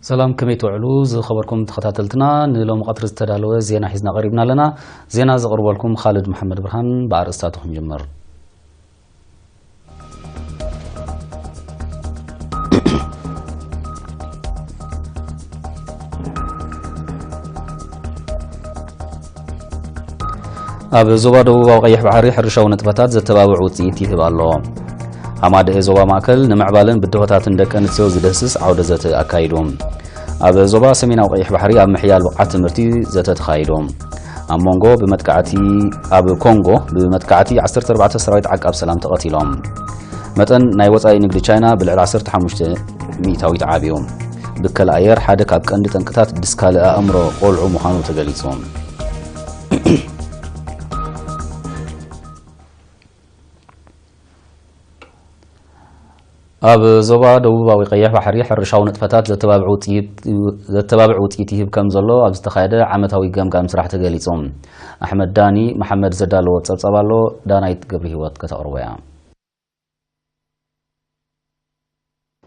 ሰላም፣ ከመይ ትውዕሉ ዝኸበርኩም ተኸታተልትና? ንሎሚ ቀትሪ ዝተዳለወ ዜና ሒዝና ቀሪብና ኣለና። ዜና ዘቕርበልኩም ኻልድ መሓመድ ብርሃን። ብኣርእስታቱ ክንጅምር። ኣብ ዞባ ደቡባዊ ቀይሕ ባሕሪ ሕርሻዊ ንጥፈታት ዘተባብዕ ውፅኢት ይህብ ኣሎ። ሃማደኤ ዞባ ማእከል ንምዕባልን ብድሆታትን ደቂ ኣንስትዮ ዝደህስስ ዓውደ ዘተ ኣካይዱ። ኣብ ዞባ ሰሜናዊ ቀይሕ ባሕሪ ኣብ ምሕያል ብቕዓት ትምህርቲ ዘተ ተኻይዱ። ኣብ መንጎ ብመጥቃዕቲ ኣብ ኮንጎ ብመጥቃዕቲ ዓሰርተ ኣርባዕተ ሰራዊት ዓቃብ ሰላም ተቐቲሎም። መጠን ናይ ወፃኢ ንግዲ ቻይና ብልዕሊ ዓሰርተ ሓሙሽተ ሚእታዊት ዓብዩ። ብከላ ኣየር ሓደ ካብ ቀንዲ ጠንቅታት ድስካለ ኣእምሮ ቆልዑ ምዃኑ ተገሊጹ። ኣብ ዞባ ደቡባዊ ቀይሕ ባሕሪ ሕርሻዊ ንጥፈታት ዘተባብዕ ውፅኢት፣ ዘተባብዕ ውፅኢት ይህብ ከም ዘሎ ኣብ ዝተኻየደ ዓመታዊ ገምጋም ስራሕ ተገሊጹ። ኣሕመድ ዳኒ መሓመድ ዘዳለዎ ጸብጻብ ኣሎ፣ ዳናይት ገብረ ህይወት ከተቕርቦ እያ።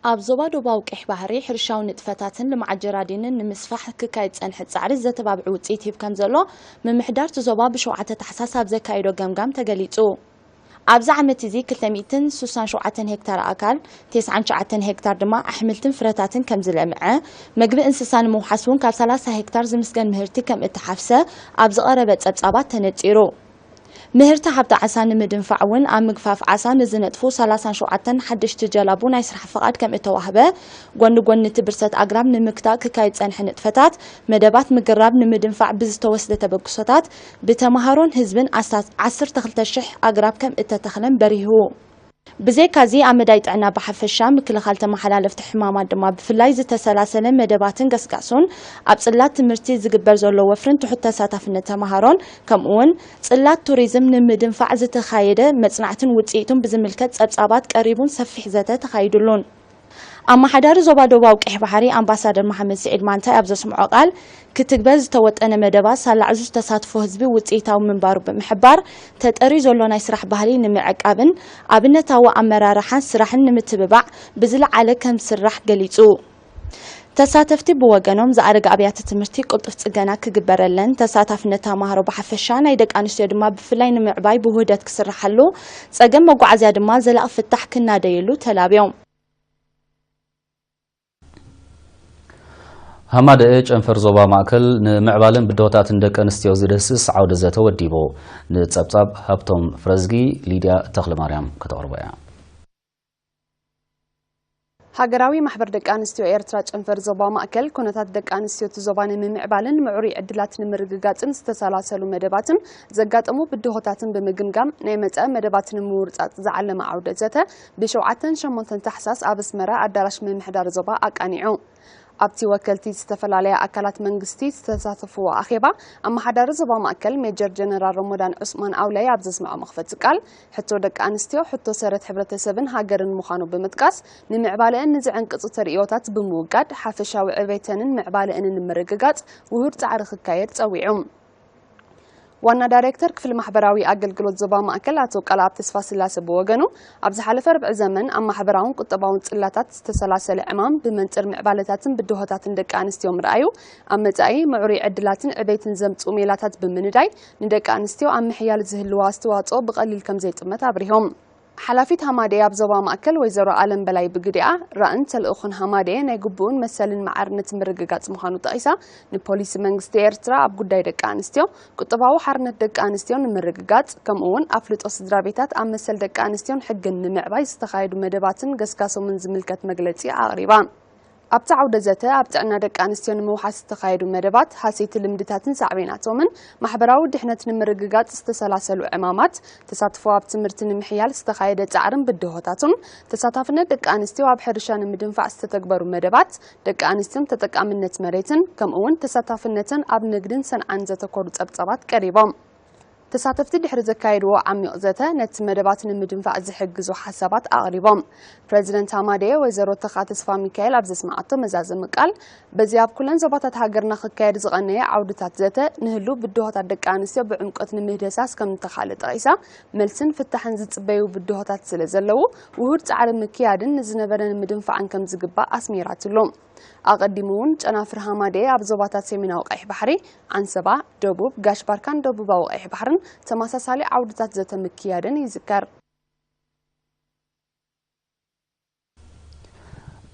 ኣብ ዞባ ደቡባዊ ቀይሕ ባሕሪ ሕርሻዊ ንጥፈታትን ልምዓት ጀራዲንን ንምስፋሕ ክካየድ ዝጸንሐ ጻዕሪ ዘተባብዕ ውፅኢት ይህብ ከም ዘሎ ምምሕዳር እቲ ዞባ ብሸውዓተ ታሕሳስ ኣብ ዘካየዶ ገምጋም ተገሊጹ። ኣብዚ ዓመት እዚ ክልተ ሚእትን ስሳን ሸውዓተን ሄክታር ኣእካል፣ ተስዓን ትሽዓተን ሄክታር ድማ ኣሕምልትን ፍረታትን ከም ዝለምዐ፣ መግቢ እንስሳ ንምውሓስ እውን ካብ ሰላሳ ሄክታር ዝምስገን ምህርቲ ከም እተሓፍሰ ኣብ ዝቐረበ ጸብጻባት ተነጺሩ። ምህርቲ ሃብቲ ዓሳ ንምድንፋዕ እውን ኣብ ምግፋፍ ዓሳ ንዝነጥፉ ሰላሳን ሸውዓተን ሓደሽቲ ጀላቡ ናይ ስራሕ ፍቓድ ከም እተዋህበ፣ ጎኒ ጎኒ እቲ ብርሰት ኣግራብ ንምክታእ ክካየድ ዝጸንሐ ንጥፈታት፣ መደባት ምግራብ ንምድንፋዕ ብዝተወስደ ተበግሶታት ብተምሃሮን ህዝብን ኣስታት ዓሰርተ ክልተ ሽሕ ኣግራብ ከም እተተኽለን በሪሁ። ብዘይካዚ ኣብ መዳይ ጥዕና ብሓፈሻ፣ ምክልኻል ተመሓላለፍቲ ሕማማት ድማ ብፍላይ ዝተሰላሰለ መደባትን ገስጋሱን ኣብ ጽላት ትምህርቲ ዝግበር ዘሎ ወፍርን ትሑት ተሳታፍነት ተምሃሮን ከምኡውን ጽላት ቱሪዝም ንምድንፋዕ ዝተኻየደ መጽናዕትን ውጽኢቱን ብዝምልከት ጸብጻባት ቀሪቡን ሰፊሕ ዘተ ተኻይዱሉን። ኣመሓዳሪ ዞባ ደቡባዊ ቀይሕ ባሕሪ ኣምባሳደር መሓመድ ስዒድ ማንታይ ኣብ ዘስምዖ ቃል፣ ክትግበር ዝተወጠነ መደባት ሳላ ዕዙዝ ተሳትፎ ህዝቢ ውፅኢታዊ ምንባሩ ብምሕባር፣ ተጠርዩ ዘሎ ናይ ስራሕ ባህሊ ንምዕቃብን ኣብነታዊ ኣመራርሓን ስራሕን ንምትብባዕ ብዝለዓለ ከም ዝስራሕ ገሊፁ። ተሳተፍቲ ብወገኖም፣ ዝኣረገ ኣብያተ ትምህርቲ ቅልጡፍ ፅገና ክግበረለን፣ ተሳታፍነት ተምሃሮ ብሓፈሻ ናይ ደቂ ኣንስትዮ ድማ ብፍላይ ንምዕባይ ብውህደት ክስርሓሉ፣ ፀገም መጓዓዝያ ድማ ዘላቒ ፍታሕ ክናደየሉ ተላብዮም። ሃማደኤ ጨንፈር ዞባ ማእከል ንምዕባልን ብድሆታትን ደቂ ኣንስትዮ ዝድህስስ ዓውደ ዘተ ወዲቡ። ንጸብጻብ ሃብቶም ፍረዝጊ ሊድያ ተኽለማርያም ከተቕርቦ እያ። ሃገራዊ ማሕበር ደቂ ኣንስትዮ ኤርትራ ጨንፈር ዞባ ማእከል፣ ኩነታት ደቂ ኣንስትዮ እቲ ዞባ ንምምዕባልን ምዕሩይ ዕድላት ንምርግጋጽን ዝተሰላሰሉ መደባትን ዘጋጠሙ ብድሆታትን ብምግምጋም፣ ናይ መጻኢ መደባት ንምውርጻጽ ዝዓለመ ዓውደ ዘተ ብሸውዓተን ሸሞንተን ታሕሳስ ኣብ ኣስመራ ኣዳራሽ ምምሕዳር ዞባ ኣቃኒዑ። ኣብቲ ወከልቲ ዝተፈላለያ ኣካላት መንግስቲ ዝተሳተፍዎ ኣኼባ፣ ኣመሓዳሪ ዞባ ማእከል ሜጀር ጀነራል ረሞዳን ዑስማን ኣውላይ ኣብ ዘስምዖ መኽፈቲ ቃል፣ ሕቶ ደቂ ኣንስትዮ ሕቶ ሰረት ሕብረተሰብን ሃገርን ምዃኑ ብምጥቃስ፣ ንምዕባለአን ንዝዕንቅጹ ተርእዮታት ብምውጋድ፣ ሓፈሻዊ ዕቤተንን ምዕባለአንን ንምርግጋጽ ውሁድ ጻዕሪ ክካየድ ጸዊዑ። ዋና ዳይሬክተር ክፍሊ ማሕበራዊ ኣገልግሎት ዞባ ማእከል ኣቶ ቃልኣብ ተስፋስላሰ ብወገኑ፣ ኣብ ዝሓለፈ ርብዒ ዘመን ኣብ ማሕበራውን ቁጠባውን ጽላታት ዝተሰላሰለ ዕማም ብመንጽር ምዕባለታትን ብድሆታትን ደቂ ኣንስትዮ ምርኣዩ፣ ኣብ መጻኢ ምዕሩይ ዕድላትን ዕቤትን ዘምጽኡ ሜላታት ብምንዳይ፣ ንደቂ ኣንስትዮ ኣብ ምሕያል ዝህልዎ ኣስተዋጽኦ ብቐሊል ከም ዘይጥመት ኣብሪሆም። ሓላፊት ሃማደኤ ኣብ ዞባ ማእከል ወይዘሮ ኣለም በላይ ብግዲኣ፣ ራእን ተልእኾን ሃማደኤ ናይ ግቡእን መሰልን ማዕርነት ምርግጋጽ ምዃኑ ጠቒሳ፣ ንፖሊሲ መንግስቲ ኤርትራ ኣብ ጉዳይ ደቂ ኣንስትዮ፣ ቁጠባዊ ሓርነት ደቂ ኣንስትዮ ንምርግጋጽ፣ ከምኡ እውን ኣፍልጦ ስድራ ቤታት ኣብ መሰል ደቂ ኣንስትዮን ሕግን ንምዕባይ ዝተኻየዱ መደባትን ገስጋሶምን ዝምልከት መግለጺ ኣቕሪባ። ኣብቲ ዓውደ ዘተ፣ ኣብ ጥዕና ደቂ ኣንስትዮ ንምውሓስ ዝተኻየዱ መደባት፣ ሃሰይቲ ልምድታትን ሳዕቤናቶምን፣ ማሕበራዊ ድሕነት ንምርግጋጽ ዝተሰላሰሉ ዕማማት፣ ተሳትፎ ኣብ ትምህርቲ ንምሕያል ዝተኻየደ ጻዕርን ብድሆታቱን፣ ተሳታፍነት ደቂ ኣንስትዮ ኣብ ሕርሻ ንምድንፋዕ ዝተተግበሩ መደባት፣ ደቂ ኣንስትዮን ተጠቃምነት መሬትን፣ ከምኡ እውን ተሳታፍነተን ኣብ ንግድን ሰንዓን ዘተኮሩ ጸብጻባት ቀሪቦም። ተሳተፍቲ ድሕሪ ዘካየድዎ ዓሚቕ ዘተ፣ ነቲ መደባት ንምድንፋዕ ዝሕግዙ ሓሳባት ኣቕሪቦም። ፕረዚደንት ሃማደኤ ወይዘሮ ተኻ ተስፋ ሚካኤል ኣብ ዘስምዓቶ መዛዘሚ ቃል፣ በዚ ኣብ ኩለን ዞባታት ሃገርና ክካየድ ዝቐነየ ዓውድታት ዘተ፣ ንህሉው ብድሆታት ደቂ ኣንስትዮ ብዕምቆት ንምህደሳስ ከም እተኻእለ ጠቒሳ፣ መልስን ፍታሕን ዝጽበዩ ብድሆታት ስለ ዘለዉ፣ ውሁድ ጻዕሪ ምክያድን ንዝነበረ ንምድንፋዕን ከም ዝግባእ ኣስሚራትሉ። ኣቐዲሙ እውን ጨናፍር ሃማደኤ ኣብ ዞባታት ሰሜናዊ ቀይሕ ባሕሪ፣ ዓንሰባ፣ ደቡብ፣ ጋሽ ባርካን ደቡባዊ ቀይሕ ባሕርን ተመሳሳሊ ዓውድታት ዘተ ምክያደን ይዝከር።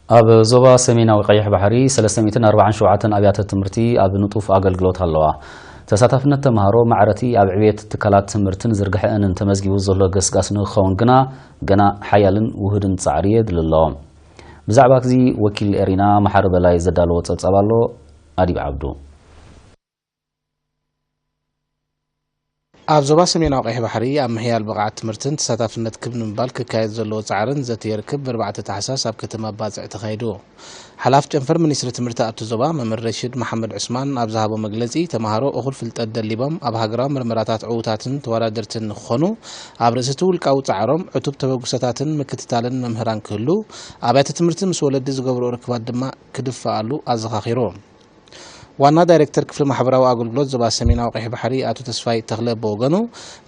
ኣብ ዞባ ሰሜናዊ ቀይሕ ባሕሪ ሰለስተ ሚእትን ኣርባዓን ሸውዓተን ኣብያተ ትምህርቲ ኣብ ንጡፍ ኣገልግሎት ኣለዋ። ተሳታፍነት ተምሃሮ ማዕረቲ ኣብ ዕብየት ትካላት ትምህርትን ዝርግሐ እንን ተመዝጊቡ ዘሎ ገስጋስ ንክኸውን ግና ገና ሓያልን ውሁድን ጻዕሪ የድሊ ኣሎ። ብዛዕባ እዚ ወኪል ኤሪና መሓሪ በላይ ዘዳለዎ ጸብጻብ ኣሎ። ኣዲብ ዓብዱ። ኣብ ዞባ ሰሜናዊ ቀይሕ ባሕሪ ኣብ ምሕያል ብቕዓት ትምህርትን ተሳታፍነት ክብ ንምባል ክካየድ ዘለዎ ጻዕርን ዘተ የርክብ ብኣርባዕተ ታሕሳስ ኣብ ከተማ ባጽዕ ተኻይዱ። ሓላፍ ጨንፈር ሚኒስትሪ ትምህርቲ ኣብቲ ዞባ መምህር ረሽድ መሓመድ ዑስማን ኣብ ዝሃቦ መግለጺ፣ ተምሃሮ እኹል ፍልጠት ደሊቦም ኣብ ሃገራዊ ምርመራታት ዕዉታትን ተወዳደርትን ንክኾኑ ኣብ ርእሲ እቲ ውልቃዊ ጻዕሮም ዕቱብ ተበግሶታትን ምክትታልን መምህራን ክህሉ፣ ኣብያተ ትምህርቲ ምስ ወለዲ ዝገብርኦ ርክባት ድማ ክድፈኣሉ ኣዘኻኺሩ። ዋና ዳይሬክተር ክፍሊ ማሕበራዊ ኣገልግሎት ዞባ ሰሜናዊ ቀይሕ ባሕሪ ኣቶ ተስፋይ ተኽለ ብወገኑ፣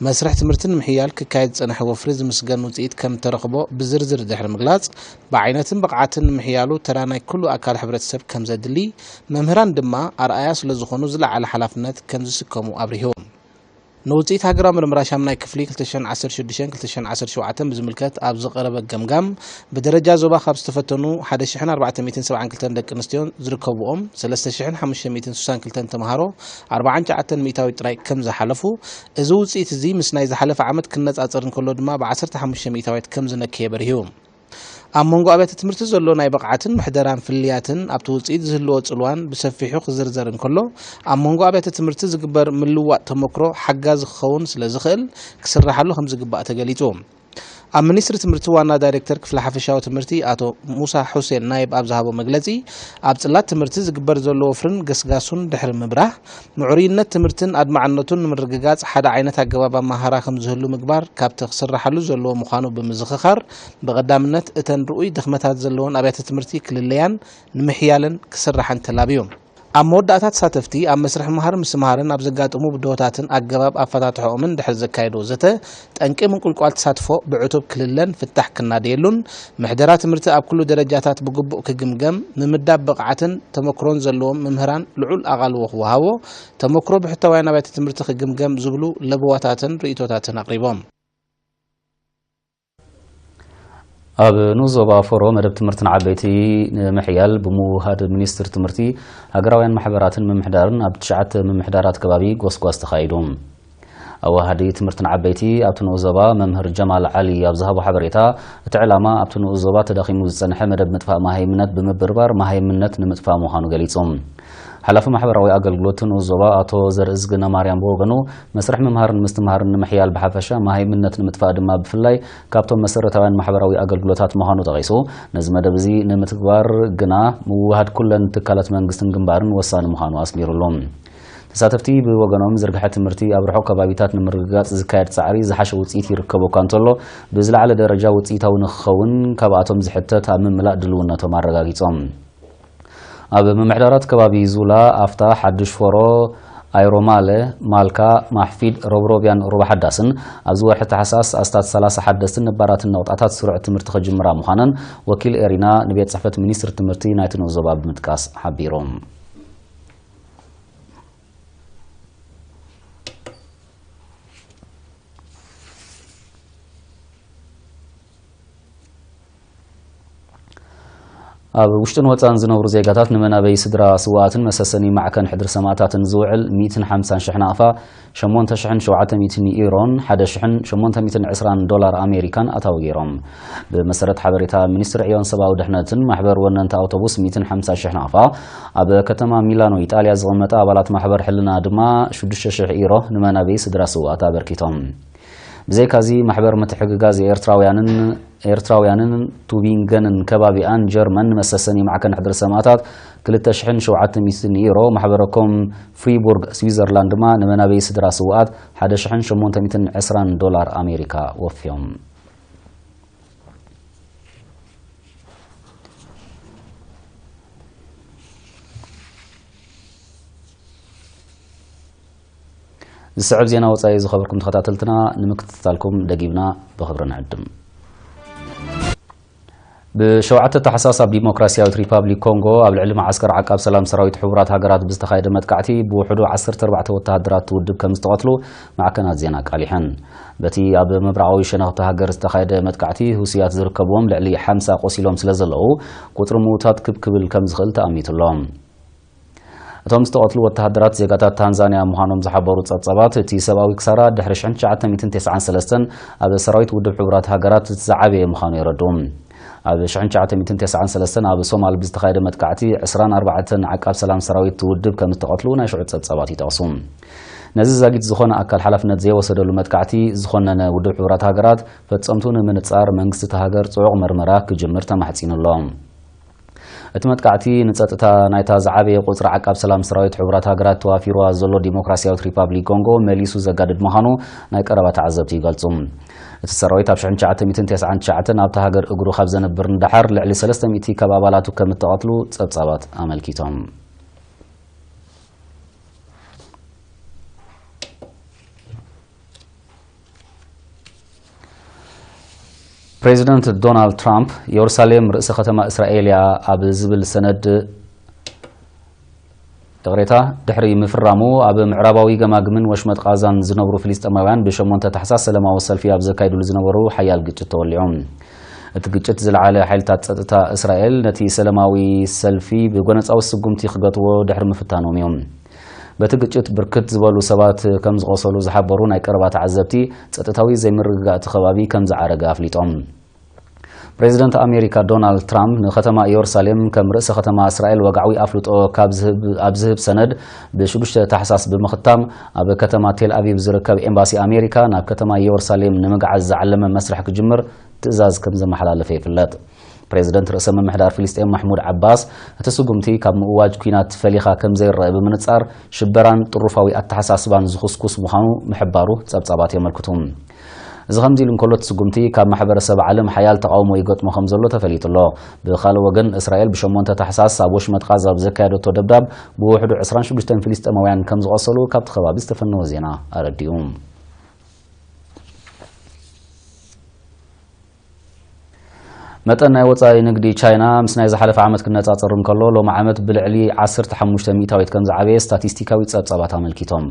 መስርሕ ትምህርቲ ንምሕያል ክካየድ ዝጸንሐ ወፍሪ ዝምስገን ውጽኢት ከም እተረኽቦ ብዝርዝር ድሕሪ ምግላጽ፣ ብዓይነትን ብቕዓትን ንምሕያሉ ተራ ናይ ኩሉ ኣካል ሕብረተሰብ ከም ዘድሊ፣ መምህራን ድማ ኣርኣያ ስለ ዝኾኑ ዝለዓለ ሓላፍነት ከም ዝስከሙ ኣብሪሁ። ንውጽኢት ሃገራዊ ምርምራ ሻምናይ ክፍሊ ክልተ ሽሕን ዓሰርተ ሽዱሽተን ክልተ ሽሕን ዓሰርተ ሸውዓተን ብዝምልከት ኣብ ዝቐረበ ገምጋም፣ ብደረጃ ዞባ ካብ ዝተፈተኑ ሓደ ሽሕን ኣርባዕተ ሚእትን ሰብዓን ክልተን ደቂ ኣንስትዮን ዝርከብኦም ሰለስተ ሽሕን ሓሙሽተ ሚእትን ስሳን ክልተን ተምሃሮ ኣርባዓን ትሽዓተን ሚእታዊት ጥራይ ከም ዝሓለፉ፣ እዚ ውጽኢት እዚ ምስ ናይ ዝሓለፈ ዓመት ክነጻጸር እንከሎ ድማ ብዓሰርተ ሓሙሽተ ሚእታዊት ከም ዝነከየ በሪሁ። ኣብ መንጎ ኣብያተ ትምህርቲ ዘሎ ናይ ብቕዓትን ምሕደራን ፍልልያትን ኣብቲ ውጽኢት ዝህልዎ ጽልዋን ብሰፊሑ ክዝርዘር እንከሎ፣ ኣብ መንጎ ኣብያተ ትምህርቲ ዝግበር ምልውዋጥ ተመክሮ ሓጋዚ ክኸውን ስለ ዝኽእል ክስራሓሉ ከም ዝግባእ ተገሊጹ። ኣብ ሚኒስትሪ ትምህርቲ ዋና ዳይሬክተር ክፍሊ ሓፈሻዊ ትምህርቲ ኣቶ ሙሳ ሑሴን ናይብ ኣብ ዝሃቦ መግለጺ፣ ኣብ ጽላት ትምህርቲ ዝግበር ዘሎ ወፍርን ገስጋሱን ድሕሪ ምብራህ፣ ምዕሩይነት ትምህርትን ኣድማዕነቱን ንምርግጋጽ ሓደ ዓይነት ኣገባብ ኣመሃህራ ከም ዝህሉ ምግባር ካብቲ ክስራሓሉ ዘለዎ ምዃኑ ብምዝኽኻር፣ ብቐዳምነት እተን ርኡይ ድኽመታት ዘለወን ኣብያተ ትምህርቲ ክልለያን ንምሕያለን ክስራሕን ተላብዩ። ኣብ መወዳእታ ተሳተፍቲ ኣብ መስርሕ ምሃር ምስትምሃርን ኣብ ዘጋጥሙ ብድሆታትን ኣገባብ ኣፈታትሖኦምን ድሕሪ ዘካየድዎ ዘተ፣ ጠንቂ ምንቁልቋል ተሳትፎ ብዕቱብ ክልለን ፍታሕ ክናደየሉን፣ ምሕደራ ትምህርቲ ኣብ ኩሉ ደረጃታት ብግቡእ ክግምገም፣ ምምዳብ ብቕዓትን ተመክሮን ዘለዎም መምህራን ልዑል ኣቓልቦ ክወሃቦ፣ ተመክሮ ብሕታውያን ኣብያተ ትምህርቲ ክግምገም ዝብሉ ለበዋታትን ርእይቶታትን ኣቕሪቦም። ኣብ ንኡስ ዞባ ፎሮ መደብ ትምህርቲ ንዓበይቲ ንምሕያል ብምውህሃድ ሚኒስትሪ ትምህርቲ፣ ሃገራውያን ማሕበራትን ምምሕዳርን ኣብ ትሽዓተ ምምሕዳራት ከባቢ ጎስጓስ ተኻይዱ። ኣወሃዲ ትምህርቲ ንዓበይቲ ኣብቲ ንኡስ ዞባ መምህር ጀማል ዓሊ ኣብ ዝሃቦ ሓበሬታ፣ እቲ ዕላማ ኣብቲ ንኡስ ዞባ ተዳኺሙ ዝጸንሐ መደብ ምጥፋእ መሃይምነት ብምብርባር መሃይምነት ንምጥፋእ ምዃኑ ገሊጹ። ሓላፊ ማሕበራዊ ኣገልግሎት ንኡስ ዞባ ኣቶ ዘርእዝግነ ማርያም ብወገኑ፣ መስርሕ ምምሃርን ምስትምሃርን ንምሕያል ብሓፈሻ፣ መሃይምነት ንምጥፋእ ድማ ብፍላይ ካብቶም መሰረታውያን ማሕበራዊ ኣገልግሎታት ምዃኑ ጠቒሱ፣ ነዚ መደብ እዚ ንምትግባር ግና ምውህሃድ ኩለን ትካላት መንግስትን ግንባርን ወሳኒ ምዃኑ ኣስሚሩሉ። ተሳተፍቲ ብወገኖም፣ ዝርግሐ ትምህርቲ ኣብ ርሑቕ ከባቢታት ንምርግጋጽ ዝካየድ ጻዕሪ ዝሓሸ ውጽኢት ይርከቦ እኳ እንተሎ፣ ብዝለዓለ ደረጃ ውጽኢታዊ ንክኸውን ካብኣቶም ዝሕተት ኣብ ምምላእ ድልውነቶም ኣረጋጊጾም። ኣብ ምምሕዳራት ከባቢ ዙላ፣ ኣፍታ፣ ሓድሽ ፎሮ፣ ኣይሮማለ፣ ማልካ፣ ማሕፊድ፣ ሮብሮብያን ሩባ ሓዳስን ኣብዚ ወርሒ ታሕሳስ ኣስታት ሰላሳ ሓደስትን ነባራትን ነቑጣታት ስሩዕ ትምህርቲ ክጅምራ ምዃነን ወኪል ኤሪና ንቤት ጽሕፈት ሚኒስትሪ ትምህርቲ ናይቲ ንኡስ ዞባ ብምጥቃስ ሓቢሩ። ኣብ ውሽጥን ወጻን ዝነብሩ ዜጋታት ንመናበይ ስድራ ስውኣትን መሰሰኒ ማዕከን ሕድሪ ሰማእታትን ዝውዕል ሚእትን ሓምሳን ሽሕ ናቕፋ፣ ሸሞንተ ሽሕን ሸውዓተ ሚእትን ዩሮን ሓደ ሽሕን ሸሞንተ ሚእትን ዕስራን ዶላር ኣሜሪካን ኣታዊ ገይሮም። ብመሰረት ሓበሬታ ሚኒስትሪ ዕዮን ሰብኣዊ ድሕነትን ማሕበር ወነንቲ ኣውቶቡስ ሚእትን ሓምሳን ሽሕ ናቕፋ፣ ኣብ ከተማ ሚላኖ ኢጣልያ ዝቕመጣ ኣባላት ማሕበር ሕልና ድማ ሽዱሽተ ሽሕ ዩሮ ንመናበይ ስድራ ስውኣት ኣበርኪቶም። ብዘይካዚ፣ ማሕበር ምትሕግጋዝ ኤርትራውያንን ኤርትራውያንን ቱቢንገንን ከባቢኣን ጀርመን ንመሰሰኒ ማዕከን ሕድሪ ሰማእታት ክልተ ሽሕን ሸውዓተ ሚእትን ዩሮ፣ ማሕበረኮም ፍሪቡርግ ስዊዘርላንድ ድማ ንመናበይ ስድራ ስውኣት ሓደ ሽሕን ሸሞንተ ሚእትን ዕስራን ዶላር ኣሜሪካ ወፍዮም። ዝስዕብ ዜና ወጻኢ ዝኸበርኩም ተኸታተልትና ንምክትታልኩም ደጊምና ብኽብሪ ንዕድም። ብ7 ታሕሳስ ኣብ ዲሞክራሲያዊት ሪፓብሊክ ኮንጎ ኣብ ልዕሊ መዓስከር ዓቃብ ሰላም ሰራዊት ሕቡራት ሃገራት ብዝተኻየደ መጥቃዕቲ ብውሕዱ ዓሰርተ ኣርባዕተ ወተሃደራት ውድብ ከም ዝተቐትሉ ማዕከናት ዜና ኣቃሊሐን። በቲ ኣብ ምብራቓዊ ሸነኽቲ ሃገር ዝተኻየደ መጥቃዕቲ፣ ሁሲያት ዝርከብዎም ልዕሊ ሓምሳ ቆሲሎም ስለ ዘለዉ፣ ቁጽሪ ምዉታት ክብ ክብል ከም ዝኽእል ተኣሚቱ ኣሎ። እቶም ዝተቐትሉ ወተሃደራት ዜጋታት ታንዛንያ ምዃኖም ዝሓበሩ ጸብጻባት፣ እቲ ሰብኣዊ ክሳራ ድሕሪ ሽሕን ትሽዓተ ሚእትን ተስዓን ሰለስተን ኣብ ሰራዊት ውድብ ሕቡራት ሃገራት እቲ ዝዓበየ ምዃኑ የረድኡ። ኣብ ሽሕን ትሽዓተ ሚእትን ተስዓን ሰለስተን ኣብ ሶማል ብዝተኻየደ መጥቃዕቲ ዕስራን ኣርባዕተን ዓቃብ ሰላም ሰራዊት ውድብ ከም ዝተቐትሉ ናይ ሽዑ ጸብጻባት ይጠቕሱ። ነዚ ዛጊት ዝኾነ ኣካል ሓላፍነት ዘይወሰደሉ መጥቃዕቲ ዝኾነነ ውድብ ሕቡራት ሃገራት፣ ፈጸምቱ ንምንጻር መንግስቲ እታ ሃገር ጽዑቕ መርመራ ክጅምር ተማሕጺኑ ኣሎ። እቲ መጥቃዕቲ ንጸጥታ ናይታ ዝዓበየ ቁጽሪ ዓቃብ ሰላም ሰራዊት ሕቡራት ሃገራት ተዋፊርዋ ዘሎ ዲሞክራሲያዊት ሪፓብሊክ ኮንጎ መሊሱ ዘጋድድ ምዃኑ ናይ ቀረባ ተዓዘብቲ ይገልጹ። እቲ ሰራዊት ኣብ ሽሕን ትሽዓተ ሚእትን ተስዓን ትሽዓተን ኣብታ ሃገር እግሩ ካብ ዘንብር ንደሓር፣ ልዕሊ ሰለስተ ሚእቲ ካብ ኣባላቱ ከም እተቐትሉ ጸብጻባት ኣመልኪቶም። ፕሬዚደንት ዶናልድ ትራምፕ፣ የሩሳሌም ርእሰ ከተማ እስራኤል እያ ኣብ ዝብል ሰነድ፣ ይቕሬታ፣ ድሕሪ ምፍራሙ፣ ኣብ ምዕራባዊ ገማግምን ወሽመጥ ቃዛን ዝነብሩ ፍልስጤማውያን ብሸሞንተ ታሕሳስ ሰላማዊ ሰልፊ ኣብ ዘካይዱሉ ዝነበሩ ሓያል ግጭት ተወሊዑ። እቲ ግጭት ዝለዓለ ሓይልታት ጸጥታ እስራኤል ነቲ ሰላማዊ ሰልፊ ብጎነጻዊ ስጉምቲ ክገትዎ ድሕሪ ምፍታኖም እዮም። በቲ ግጭት ብርክት ዝበሉ ሰባት ከም ዝቖሰሉ ዝሓበሩ ናይ ቀረባ ተዓዘብቲ፣ ጸጥታዊ ዘይምርግጋእ እቲ ከባቢ ከም ዝዓረገ ኣፍሊጦም። ፕሬዚደንት ኣሜሪካ ዶናልድ ትራምፕ ንከተማ ኢየሩሳሌም ከም ርእሰ ከተማ እስራኤል ወግዓዊ ኣፍልጦ ካብ ዝህብ፣ ኣብ ዝህብ ሰነድ ብ6 ታሕሳስ ብምኽታም፣ ኣብ ከተማ ቴል ኣቪቭ ዝርከብ ኤምባሲ ኣሜሪካ ናብ ከተማ ኢየሩሳሌም ንምግዓዝ ዝዓለመ መስርሕ ክጅምር ትእዛዝ ከም ዘመሓላለፈ ይፍለጥ። ፕሬዚደንት ርእሰ ምምሕዳር ፍልስጤም ማሕሙድ ዓባስ፣ እቲ ስጉምቲ ካብ ምእዋጅ ኲናት ፈሊኻ ከም ዘይረአ ብምንጻር፣ ሽበራን ጥሩፋዊ ኣተሓሳስባን ዝኹስኩስ ምዃኑ ምሕባሩ ጸብጻባት የመልክቱ። እዚ ከምዚ ኢሉ እንከሎ፣ እቲ ስጉምቲ ካብ ማሕበረሰብ ዓለም ሓያል ተቓውሞ ይገጥሞ ከም ዘሎ ተፈሊጡ ኣሎ። ብኻልእ ወገን፣ እስራኤል ብሸሞንተ ታሕሳስ ኣብ ወሽመጥ ቃዛ ኣብ ዘካየደቶ ደብዳብ፣ ብውሕዱ ዕስራን ሽዱሽተን ፍልስጤማውያን ከም ዝቖሰሉ ካብቲ ከባቢ ዝተፈነወ ዜና ኣረዲኡ። መጠን ናይ ወጻኢ ንግዲ ቻይና ምስ ናይ ዝሓለፈ ዓመት ክነጻጸር እንከሎ፣ ሎሚ ዓመት ብልዕሊ ዓሰርተ ሓሙሽተ ሚእታዊት ከም ዝዓበየ ስታቲስቲካዊ ጸብጻባት ኣመልኪቶም።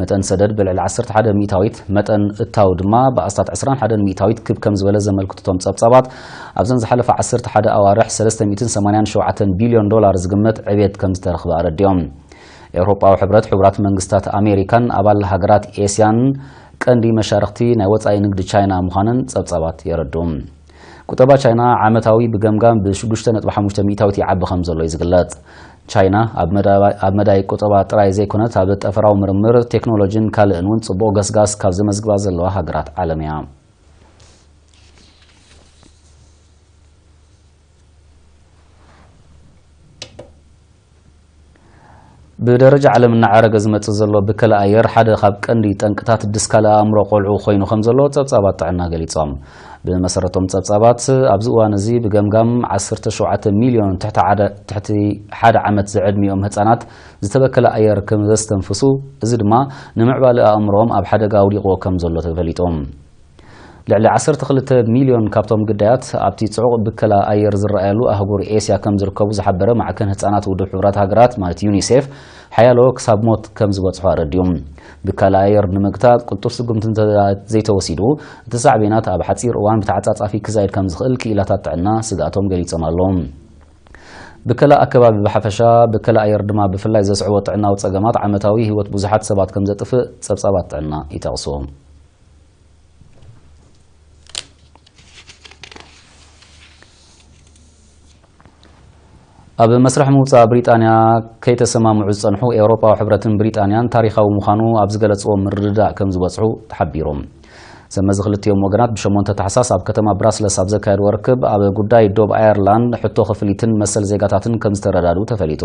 መጠን ሰደድ ብልዕሊ ዓሰርተ ሓደ ሚእታዊት፣ መጠን እታው ድማ ብኣስታት ዕስራን ሓደን ሚእታዊት ክብ ከም ዝበለ ዘመልክቱ እቶም ጸብጻባት፣ ኣብዘን ዝሓለፈ ዓሰርተ ሓደ ኣዋርሕ ሰለስተ ሚእትን ሰማንያን ሸውዓተን ቢልዮን ዶላር ዝግመት ዕብየት ከም ዝተረኽበ ኣረዲኦም። ኤውሮጳዊ ሕብረት፣ ሕቡራት መንግስታት ኣሜሪካን ኣባል ሃገራት ኤስያን ቀንዲ መሻርኽቲ ናይ ወጻኢ ንግዲ ቻይና ምዃነን ጸብጻባት የረድኡ። ቁጠባ ቻይና ዓመታዊ ብገምጋም ብ ሽዱሽተ ነጥቢ ሓሙሽተ ሚእታዊት ይዓቢ ከም ዘሎ እዩ ዝግለጽ። ቻይና ኣብ መዳ-፣ ኣብ መዳይ ቁጠባ ጥራይ ዘይኮነት፣ ኣብ ጠፈራዊ ምርምር፣ ቴክኖሎጂን ካልእን እውን ጽቡቕ ገስጋስ ካብ ዘመዝግባ ዘለዋ ሃገራት ዓለም እያ። ብደረጃ ዓለም እናዓረገ ዝመጽእ ዘሎ ብከላ ኣየር ሓደ ካብ ቀንዲ ጠንቅታት ድስካለ ኣእምሮ ቆልዑ ኮይኑ ከም ዘሎ ጸብጻባት ጥዕና ገሊጾም። ብመሰረቶም ጸብጻባት፣ ኣብዚ እዋን እዚ ብገምጋም ዓሰርተ ሸውዓተ ሚልዮን ትሕቲ ሓደ፣ ትሕቲ ሓደ ዓመት ዝዕድሚኦም ህጻናት ዝተበከለ ኣየር ከም ዘስተንፍሱ፣ እዚ ድማ ንምዕባለ ኣእምሮኦም ኣብ ሓደጋ ኣውዲቕዎ ከም ዘሎ ተፈሊጡ። ልዕሊ ዓሰርተ ክልተ ሚልዮን ካብቶም ግዳያት ኣብቲ ጽዑቕ ብከላ ኣየር ዝረኣየሉ ኣህጉር ኤስያ ከም ዝርከቡ ዝሓበረ ማዕከን ህጻናት ውድብ ሕቡራት ሃገራት፣ ማለት ዩኒሴፍ፣ ሓያሎ ክሳብ ሞት ከም ዝበጽሑ ኣረዲኡ። ብከላ ኣየር ንምግታእ ቅልጡፍ ስጉምቲ እንተ ዘይተወሲዱ፣ እቲ ሳዕቤናት ኣብ ሓጺር እዋን ብተዓጻጻፊ ክዛይድ ከም ዝኽእል ክኢላታት ጥዕና ስግኣቶም ገሊጾም ኣለዉ። ብከላ ኣከባቢ ብሓፈሻ፣ ብከላ ኣየር ድማ ብፍላይ ዘስዕቦ ጥዕናዊ ጸገማት ዓመታዊ ህይወት ብዙሓት ሰባት ከም ዘጥፍእ ጸብጻባት ጥዕና ይጠቕሱ። ኣብ መስርሕ ምውጻእ ብሪጣንያ ከይተሰማምዑ ዝጸንሑ ኤውሮጳዊ ሕብረትን ብሪጣንያን ታሪኻዊ ምዃኑ ኣብ ዝገለጽዎ ምርድዳእ ከም ዝበጽሑ ተሓቢሩ። ሰመዚ ክልቲኦም ወገናት ብሸሞንተ ታሕሳስ ኣብ ከተማ ብራስለስ ኣብ ዘካየድዎ ርክብ፣ ኣብ ጉዳይ ዶብ ኣየርላንድ፣ ሕቶ ክፍሊትን መሰል ዜጋታትን ከም ዝተረዳድኡ ተፈሊጡ።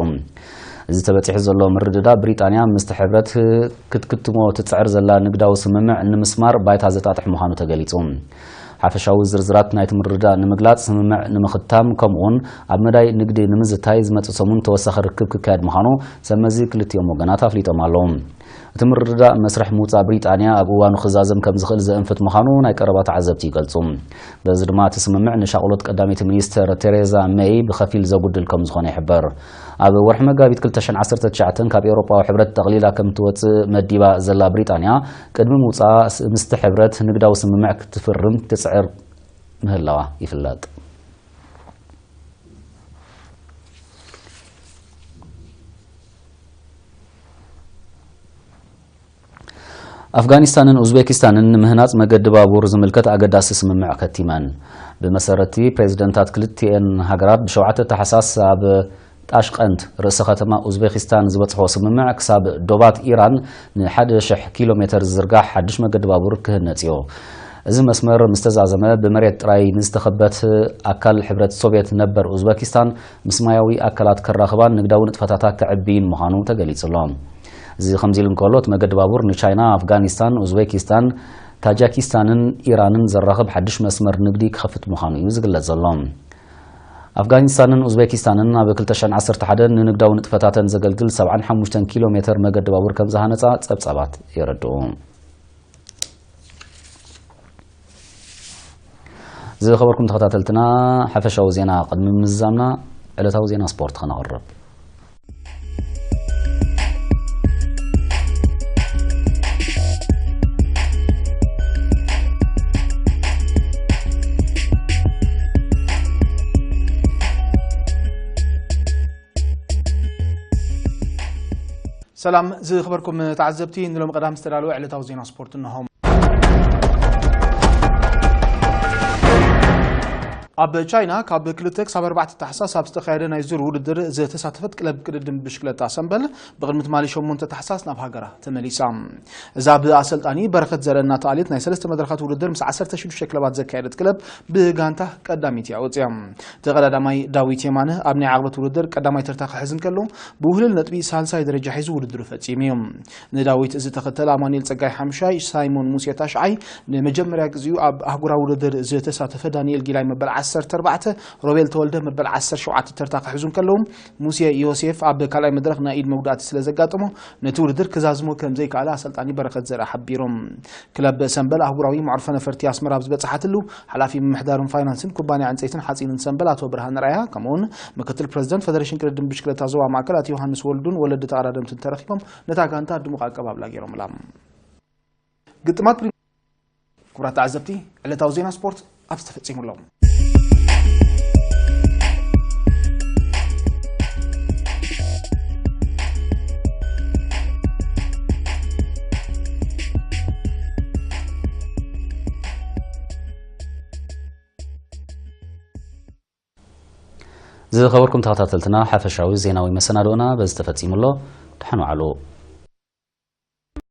እዚ ተበጺሑ ዘሎ ምርድዳእ፣ ብሪጣንያ ምስቲ ሕብረት ክትክትሞ ትጽዕር ዘላ ንግዳዊ ስምምዕ ንምስማር ባይታ ዘጣጥሕ ምዃኑ ተገሊጹ። ሓፈሻዊ ዝርዝራት ናይቲ ምርድዳእ ንምግላጽ፣ ስምምዕ ንምኽታም፣ ከምኡውን ኣብ መዳይ ንግዲ ንምዝታይ ዝመጽእ ሰሙን ተወሳኺ ርክብ ክካየድ ምዃኑ ሰመዚ ክልቲኦም ወገናት ኣፍሊጦም ኣለዉ። እቲ ምርድዳእ መስርሕ ምውጻእ ብሪጣንያ ኣብ እዋኑ ክዛዘም ከም ዝኽእል ዘእንፍት ምዃኑ ናይ ቀረባ ተዓዘብቲ ይገልጹ። በዚ ድማ እቲ ስምምዕ ንሻቕሎት ቀዳመይቲ ሚኒስተር ቴሬዛ ሜይ ብኸፊል ዘጉድል ከም ዝኾነ ይሕበር። ኣብ ወርሒ መጋቢት ክልተ ሽሕን ዓሰርተ ትሽዓተን ካብ ኤውሮጳዊ ሕብረት ጠቕሊላ ከም ትወጽእ መዲባ ዘላ ብሪጣንያ፣ ቅድሚ ምውጻኣ ምስቲ ሕብረት ንግዳዊ ስምምዕ ክትፍርም ትጽዕር ምህላዋ ይፍለጥ። ኣፍጋኒስታንን ኡዝቤኪስታንን ንምህናጽ መገዲ ባቡር ዝምልከት ኣገዳሲ ስምምዕ ከቲመን። ብመሰረቲ ፕሬዝደንታት ክልቲኤን ሃገራት ብሸውዓተ ታሕሳስ ኣብ ጣሽቀንት ርእሰ ከተማ ኡዝቤኪስታን ዝበጽሖ ስምምዕ ክሳብ ዶባት ኢራን ንሓደ ሽሕ ኪሎ ሜተር ዝዝርጋሕ ሓድሽ መገዲ ባቡር ክህነጽ እዩ። እዚ መስመር ምስ ተዛዘመ ብመሬት ጥራይ ንዝተኸበት ኣካል ሕብረት ሶቪየት ነበር ኡዝቤኪስታን ምስ ማያዊ ኣካላት ከራኽባን ንግዳዊ ንጥፈታታ ከዕብይን ምዃኑ ተገሊጹ ኣሎ። እዚ ከምዚ ኢሉ እንከሎ፣ እቲ መገዲ ባቡር ንቻይና፣ ኣፍጋኒስታን፣ ኡዝቤኪስታን፣ ታጃኪስታንን ኢራንን ዘራኽብ ሓድሽ መስመር ንግዲ ክኸፍት ምዃኑ እዩ ዝግለጽ ዘሎ። ኣፍጋኒስታንን ኡዝቤኪስታንን ኣብ ክልተ ሽሕን ዓሰርተ ሓደን ንንግዳዊ ንጥፈታተን ዘገልግል ሰብዓን ሓሙሽተን ኪሎ ሜተር መገዲ ባቡር ከም ዝሃነጻ ጸብጻባት የረድኡ። ዝኸበርኩም ተኸታተልትና፣ ሓፈሻዊ ዜና ቅድሚ ምዝዛምና ዕለታዊ ዜና ስፖርት ከነቕርብ። ሰላም ዝኸበርኩም ተዓዘብቲ፣ ንሎም ቀዳም ዝተዳለወ ዕለታዊ ዜና ስፖርት እንሆ። ኣብ ቻይና ካብ ክልተ ክሳብ ኣርባዕተ ታሕሳስ ኣብ ዝተኻየደ ናይ ዙር ውድድር ዝተሳተፈት ክለብ ቅድድም ብሽክለታ ሰምበል ብቕድሚ ትማሊ ሸሞንተ ታሕሳስ ናብ ሃገራ ተመሊሳ። እዛ ብኣሰልጣኒ በረኸት ዘርአ እናተኣልየት ናይ ሰለስተ መድረኻት ውድድር ምስ ዓሰርተ ሽዱሽተ ክለባት ዘካየደት ክለብ ብጋንታ ቀዳሚት እያ ወፅያ። ተቐዳዳማይ ዳዊት የማነ ኣብ ናይ ዓቕበት ውድድር ቀዳማይ ተርታ ክሕዝ እንከሎ፣ ብውህልል ነጥቢ ሳልሳይ ደረጃ ሒዙ ውድድሩ ፈጺሙ እዩ። ንዳዊት ዝተኸተለ ኣማኑኤል ጸጋይ ሓምሻይ፣ ሳይሞን ሙሴ ታሽዓይ፣ ንመጀመርያ ግዜኡ ኣብ ኣህጉራዊ ውድድር ዝተሳተፈ ዳንኤል ጊላይ መበል ዓሰርተ ኣርባዕተ፣ ሮቤል ተወልደ መበል ዓሰርተ ሸውዓተ ተርታ ክሕዙ እንከለዉ፣ ሙሴ ዮሴፍ ኣብ ካልኣይ መድረኽ ናይ ኢድ መጉዳእቲ ስለ ዘጋጠሞ፣ ነቲ ውድድር ክዛዝሞ ከም ዘይከኣለ ኣሰልጣኒ በረኸት ዘርኣ ሓቢሮም። ክለብ ሰምበል ኣህጉራዊ መዕርፎ ነፈርቲ ኣስመራ ኣብ ዝበጽሓትሉ፣ ሓላፊ ምምሕዳርን ፋይናንስን ኩባንያ ዕንጸይትን ሓጺንን ሰምበል ኣቶ ብርሃን ራያ፣ ከምኡውን ምክትል ፕሬዝደንት ፈደሬሽን ቅድድም ብሽክለታ ዞባ ማእከል ኣቶ ዮሃንስ ወልዱን ወለዲ ተቐዳደምትን ተረኺቦም ነታ ጋንታ ድሙቕ ኣቀባብላ ገይሮምላ። ግጥማት ፕሪም-፣ ክቡራት ተዓዘብቲ፣ ዕለታዊ ዜና ስፖርት ኣብዚ ተፈጺሙ ኣሎ። ዝኸበርኩም ተኸታተልትና፣ ሓፈሻዊ ዜናዊ መሰናዶና በዚ ተፈጺሙ ኣሎ። ደሓን ዋዕሉ።